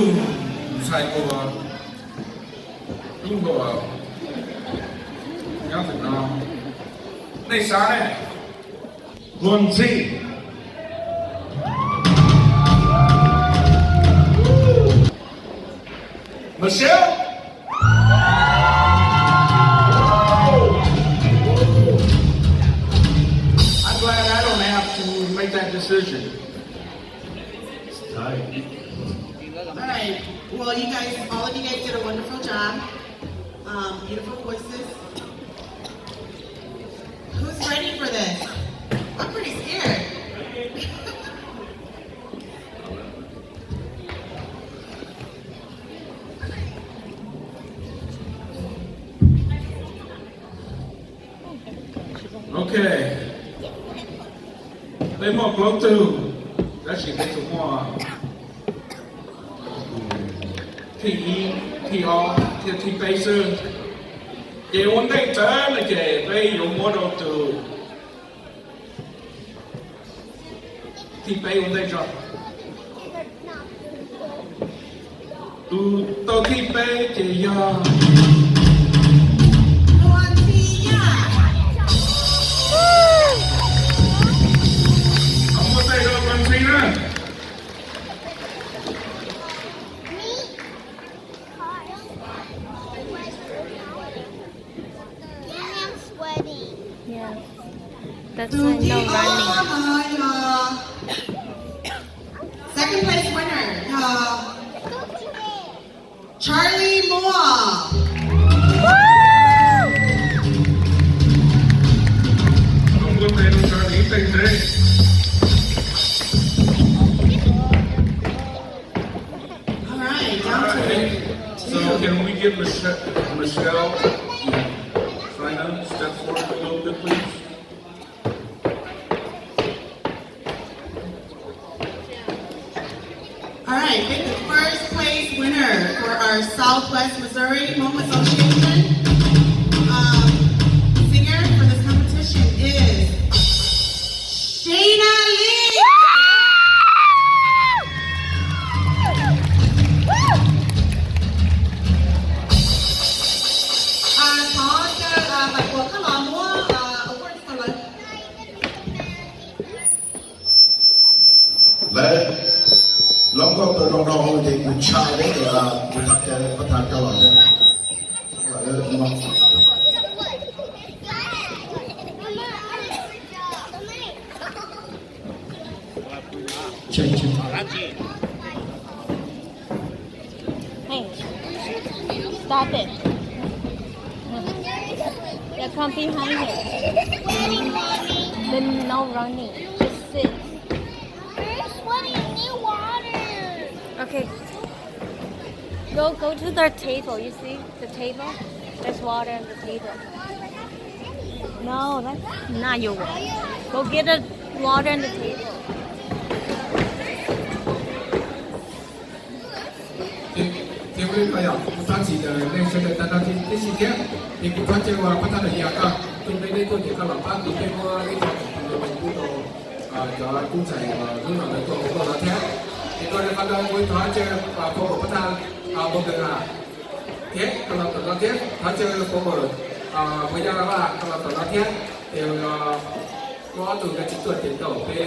Ntxhais uas ib npuas nyob tim no, nej xav ne? Luag ntxhi. Michelle? I'm glad I don't have to make that decision. It's tight. All right. Well, you guys, all of you guys did a wonderful job. Um, beautiful voices. Who's ready for this? I'm pretty scared. Ok. Peb muaj plaub tug, tab sis peb tsuas muaj thib ib, thib ob thiab thib peb xwb. Ces ua ntej tawv no ces peb yuav muab rau tus thib peb ua ntej tso. Tus tau thib peb ces yog Ntxhi na. Yeah. That's why no running. Second place winner, Charlie Moa. All right, down to Alright. So can we get Michelle, Michelle and China step forward a little bit, please? All right, pick the first place winner for our Southwest Missouri Hmong Association um, singer for this competition is Shayna Lee. Thov caw Maiv Kuam koj los muab awards rau lawv. Lawv lov nkauj tau zoo dhau hwv ces kuv tshaj lawv tias kuv thov caw pab thawj coj los thiab. Hey, stop it. Yeah, come behind him. Then no running. Just sit. We're sweating new water. Okay. Go, go to the table. You see the table? There's water on the table. No, that's not your water. Go get the water on the table. Ces kuv thov txim ntawm nej sawv daws tag nrho tib si thiab, ces kuv thov caw pab thawj los yog koj, tus npe nej tuaj ces koj los pab kuv peb muab ib co khoom tus npe pub rau cov tub ntxhais uas hnub no lawv tuaj ua nkauj no thiab. Ces tuaj rau qhov ntawd kuv thov caw pab pab pab thawj, pab thawj thiab koj los tom no thiab, thov caw pab pab pab yog vaj koj los tom no thiab. Ces muaj ob tug nkawd tsis tuaj ces tau peb,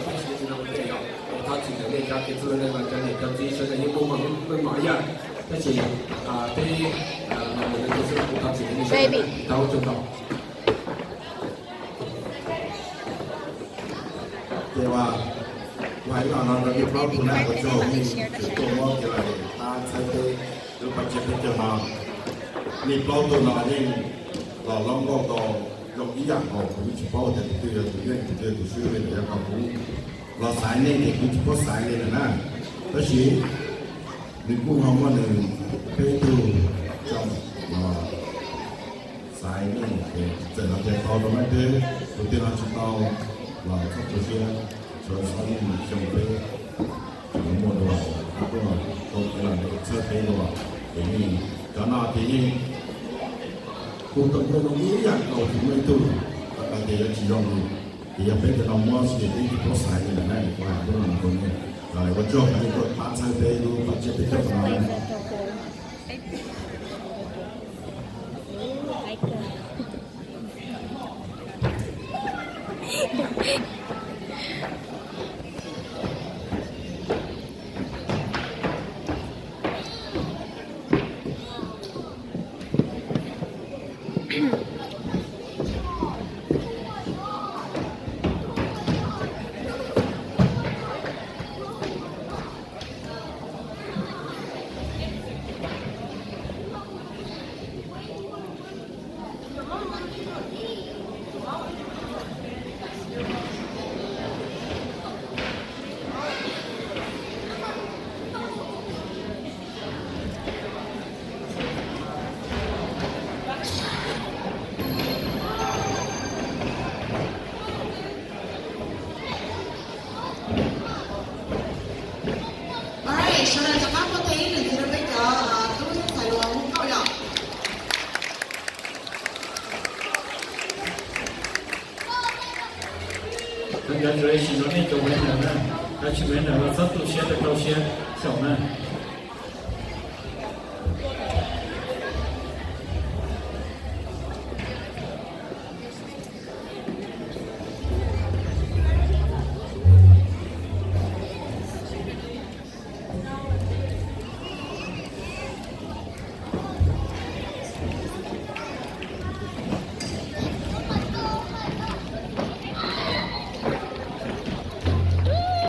peb siv no ua ntej yog thov txim ntawm nej cov kev txhua leej cov niam cov txiv sawv daws yeej muaj meej mom ib yam, tab sis peb los mus leej twg xwb los kuv thov txim nej sawv daws tau ua tsaug ntau. Ces kuv hais no no rau nej plaub tug na, ua tsaug nej tseem tuaj muab kev lom zem qab txhawb peb lub paj tsib peb caug no. Nej plaub tug no yeej los lov nkauj tau zoo ib yam nkaus, kuv yeej tsis paub tias tus twg yog tus yeej tus twg yog tus swb li lawm, yog kom kuv los xaiv nej ces kuv tsis paub xaiv li lawm na. Tab sis nws kuj ho muaj nws peb tug coj los xaiv nej, txawm hais tias tau rau nej peb, tus twg ho tsis tau los txhob tu siab, sawv daws xyoo peb tseem muaj dua, kuj tau kev lom zem txhawb peb dua. Ces nej cov no ces yeej kuj tau nkauj zoo ib yam nkaus tsis muaj ib tug hais tias yuav tsis zoo li. Ces yog peb cov no muab xwb ces peb tsis paub xaiv li lawm na, kuv hais lub no rau nej. Ua tsaug qhov nej tuaj pab txhawb peb lub paj tsiab peb caug no na. Sawv daws rov qab muab tes ib lwm ntxiv rau peb cov tub ntxhais hluas Hmoob Lauj yom. Congratulations rau nej cov winner na, cov winner los txhob tu siab, rau rau siab xyaum na.